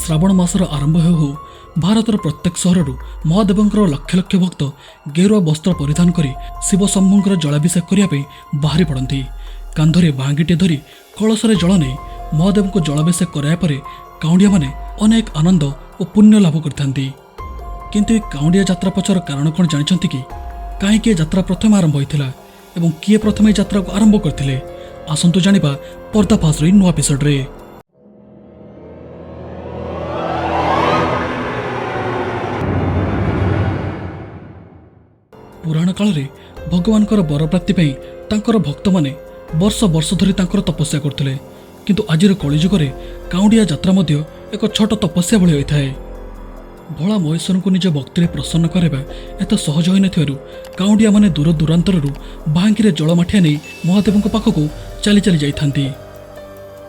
ଶ୍ରାବଣ ମାସର ଆରମ୍ଭ ହେଉ ହେଉ ଭାରତର ପ୍ରତ୍ୟେକ ସହରରୁ ମହାଦେବଙ୍କର ଲକ୍ଷ ଲକ୍ଷ ଭକ୍ତ ଗେରୁଆ ବସ୍ତ୍ର ପରିଧାନ କରି ଶିବଶମ୍ଭୁଙ୍କର ଜଳାଭିଷେକ କରିବା ପାଇଁ ବାହାରି ପଡ଼ନ୍ତି। କାନ୍ଧରେ ବାହାଙ୍ଗିଟିଏ ଧରି କଳସରେ ଜଳ ନେଇ ମହାଦେବଙ୍କୁ ଜଳାଭିଷେକ କରାଇବା ପରେ କାଉଁଡ଼ିଆମାନେ ଅନେକ ଆନନ୍ଦ ଓ ପୁଣ୍ୟ ଲାଭ କରିଥାନ୍ତି। କିନ୍ତୁ ଏହି କାଉଁଡ଼ିଆ ଯାତ୍ରା ପଛର କାରଣ କ'ଣ ଜାଣିଛନ୍ତି କି? କାହିଁକି ଏ ଯାତ୍ରା ପ୍ରଥମେ ଆରମ୍ଭ ହୋଇଥିଲା ଏବଂ କିଏ ପ୍ରଥମେ ଏହି ଯାତ୍ରାକୁ ଆରମ୍ଭ କରିଥିଲେ? ଆସନ୍ତୁ ଜାଣିବା ପର୍ଦ୍ଦାଫାସର ଏହି ନୂଆ ଏପିସୋଡରେ। ପୁରାଣ କାଳରେ ଭଗବାନଙ୍କର ବରପ୍ରାପ୍ତି ପାଇଁ ତାଙ୍କର ଭକ୍ତମାନେ ବର୍ଷ ବର୍ଷ ଧରି ତାଙ୍କର ତପସ୍ୟା କରୁଥିଲେ। କିନ୍ତୁ ଆଜିର କଳିଯୁଗରେ କାଉଁଡ଼ିଆ ଯାତ୍ରା ମଧ୍ୟ ଏକ ଛୋଟ ତପସ୍ୟା ଭଳି ହୋଇଥାଏ। ଭୋଳା ମହେଶ୍ୱରଙ୍କୁ ନିଜ ଭକ୍ତିରେ ପ୍ରସନ୍ନ କରାଇବା ଏତେ ସହଜ ହୋଇନଥିବାରୁ କାଉଁଡ଼ିଆମାନେ ଦୂର ଦୂରାନ୍ତରରୁ ବାହାଙ୍କିରେ ଜଳମାଠିଆ ନେଇ ମହାଦେବଙ୍କ ପାଖକୁ ଚାଲି ଚାଲି ଯାଇଥାନ୍ତି।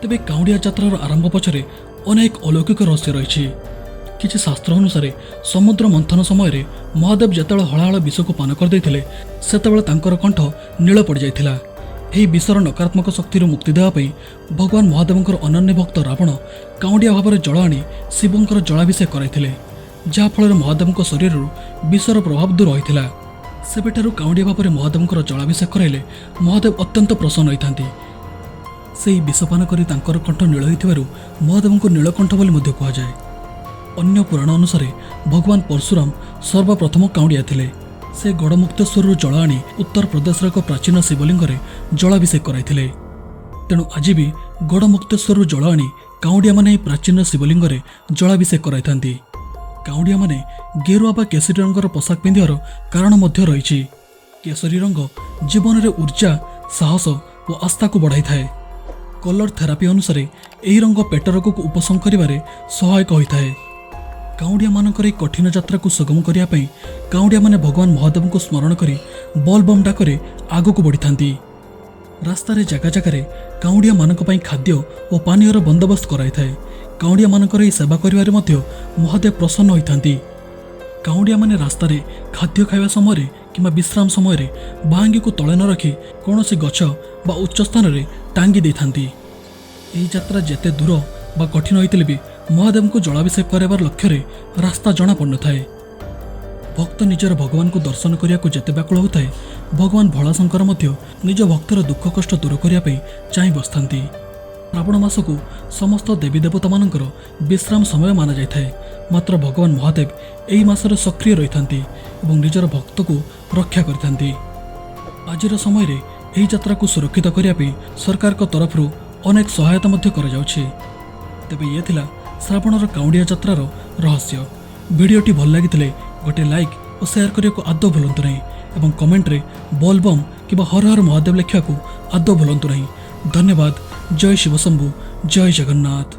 ତେବେ କାଉଁଡ଼ିଆ ଯାତ୍ରାର ଆରମ୍ଭ ପଛରେ ଅନେକ ଅଲୌକିକ ରହସ୍ୟ ରହିଛି। କିଛି ଶାସ୍ତ୍ର ଅନୁସାରେ ସମୁଦ୍ର ମନ୍ଥନ ସମୟରେ ମହାଦେବ ଯେତେବେଳେ ହଳାହଳ ବିଷକୁ ପାନ କରିଦେଇଥିଲେ, ସେତେବେଳେ ତାଙ୍କର କଣ୍ଠ ନୀଳ ପଡ଼ିଯାଇଥିଲା। ଏହି ବିଷର ନକାରାତ୍ମକ ଶକ୍ତିରୁ ମୁକ୍ତି ଦେବା ପାଇଁ ଭଗବାନ ମହାଦେବଙ୍କର ଅନନ୍ୟ ଭକ୍ତ ରାବଣ କାଉଁଡ଼ିଆ ଭାବରେ ଜଳ ଆଣି ଶିବଙ୍କର ଜଳାଭିଷେକ କରାଇଥିଲେ, ଯାହାଫଳରେ ମହାଦେବଙ୍କ ଶରୀରରୁ ବିଷର ପ୍ରଭାବ ଦୂର ହୋଇଥିଲା। ସେବେଠାରୁ କାଉଁଡ଼ିଆ ଭାବରେ ମହାଦେବଙ୍କର ଜଳାଭିଷେକ କରାଇଲେ ମହାଦେବ ଅତ୍ୟନ୍ତ ପ୍ରସନ୍ନ ହୋଇଥାନ୍ତି। ସେହି ବିଷପାନ କରି ତାଙ୍କର କଣ୍ଠ ନୀଳ ହୋଇଥିବାରୁ ମହାଦେବଙ୍କୁ ନୀଳକଣ୍ଠ ବୋଲି ମଧ୍ୟ କୁହାଯାଏ। ଅନ୍ୟ ପୁରାଣ ଅନୁସାରେ ଭଗବାନ ପରଶୁରାମ ସର୍ବପ୍ରଥମ କାଉଁଡ଼ିଆ ଥିଲେ। ସେ ଗଡ଼ମୁକ୍ତେଶ୍ୱରରୁ ଜଳ ଆଣି ଉତ୍ତରପ୍ରଦେଶର ଏକ ପ୍ରାଚୀନ ଶିବଲିଙ୍ଗରେ ଜଳାଭିଷେକ କରାଇଥିଲେ। ତେଣୁ ଆଜି ବି ଗଡ଼ମୁକ୍ତେଶ୍ୱରରୁ ଜଳ ଆଣି କାଉଁଡ଼ିଆମାନେ ଏହି ପ୍ରାଚୀନ ଶିବଲିଙ୍ଗରେ ଜଳାଭିଷେକ କରାଇଥାନ୍ତି। କାଉଁଡ଼ିଆମାନେ ଗେରୁଆ ବା କେଶରୀ ରଙ୍ଗର ପୋଷାକ ପିନ୍ଧିବାର କାରଣ ମଧ୍ୟ ରହିଛି। କେଶରୀ ରଙ୍ଗ ଜୀବନରେ ଉର୍ଜା, ସାହସ ଓ ଆସ୍ଥାକୁ ବଢ଼ାଇଥାଏ। କଲର ଥେରାପି ଅନୁସାରେ ଏହି ରଙ୍ଗ ପେଟ ରୋଗକୁ ଉପଶମ କରିବାରେ ସହାୟକ ହୋଇଥାଏ। କାଉଁଡ଼ିଆମାନଙ୍କର ଏହି କଠିନ ଯାତ୍ରାକୁ ସୁଗମ କରିବା ପାଇଁ କାଉଁଡ଼ିଆମାନେ ଭଗବାନ ମହାଦେବଙ୍କୁ ସ୍ମରଣ କରି ବଲ୍ ବମ୍ ଡାକରେ ଆଗକୁ ବଢ଼ିଥାନ୍ତି। ରାସ୍ତାରେ ଜାଗା ଜାଗାରେ କାଉଁଡ଼ିଆମାନଙ୍କ ପାଇଁ ଖାଦ୍ୟ ଓ ପାନୀୟର ବନ୍ଦୋବସ୍ତ କରାଇଥାଏ। କାଉଁଡ଼ିଆମାନଙ୍କର ଏହି ସେବା କରିବାରେ ମଧ୍ୟ ମହାଦେବ ପ୍ରସନ୍ନ ହୋଇଥାନ୍ତି। କାଉଁଡ଼ିଆମାନେ ରାସ୍ତାରେ ଖାଦ୍ୟ ଖାଇବା ସମୟରେ କିମ୍ବା ବିଶ୍ରାମ ସମୟରେ ବାହାଙ୍ଗିକୁ ତଳେ ନ ରଖି କୌଣସି ଗଛ ବା ଉଚ୍ଚ ସ୍ଥାନରେ ଟାଙ୍ଗି ଦେଇଥାନ୍ତି। ଏହି ଯାତ୍ରା ଯେତେ ଦୂର ବା କଠିନ ହୋଇଥିଲେ ବି ମହାଦେବଙ୍କୁ ଜଳାଭିଷେକ କରାଇବାର ଲକ୍ଷ୍ୟରେ ରାସ୍ତା ଜଣାପଡ଼ିନଥାଏ। ଭକ୍ତ ନିଜର ଭଗବାନଙ୍କୁ ଦର୍ଶନ କରିବାକୁ ଯେତେ ବ୍ୟାକୁଳ ହେଉଥାଏ, ଭଗବାନ ଭୋଳାଶଙ୍କର ମଧ୍ୟ ନିଜ ଭକ୍ତର ଦୁଃଖ କଷ୍ଟ ଦୂର କରିବା ପାଇଁ ଚାହିଁ ବସିଥାନ୍ତି। ଶ୍ରାବଣ ମାସକୁ ସମସ୍ତ ଦେବୀ ଦେବତାମାନଙ୍କର ବିଶ୍ରାମ ସମୟ ମାନାଯାଇଥାଏ। ମାତ୍ର ଭଗବାନ ମହାଦେବ ଏହି ମାସରେ ସକ୍ରିୟ ରହିଥାନ୍ତି ଏବଂ ନିଜର ଭକ୍ତକୁ ରକ୍ଷା କରିଥାନ୍ତି। ଆଜିର ସମୟରେ ଏହି ଯାତ୍ରାକୁ ସୁରକ୍ଷିତ କରିବା ପାଇଁ ସରକାରଙ୍କ ତରଫରୁ ଅନେକ ସହାୟତା ମଧ୍ୟ କରାଯାଉଛି। ତେବେ ଇଏ ଥିଲା ଶ୍ରାବଣର କାଉଁଡ଼ିଆ ଯାତ୍ରାର ରହସ୍ୟ। ଭିଡ଼ିଓଟି ଭଲ ଲାଗିଥିଲେ ଗୋଟେ ଲାଇକ୍ ଓ ସେୟାର କରିବାକୁ ଆଦୌ ଭୁଲନ୍ତୁ ନାହିଁ ଏବଂ କମେଣ୍ଟରେ ବୋଲ୍ ବମ୍ କିମ୍ବା ହର ହର ମହାଦେବ ଲେଖିବାକୁ ଆଦୌ ଭୁଲନ୍ତୁ ନାହିଁ। ଧନ୍ୟବାଦ। ଜୟ ଶିବଶମ୍ଭୁ, ଜୟ ଜଗନ୍ନାଥ।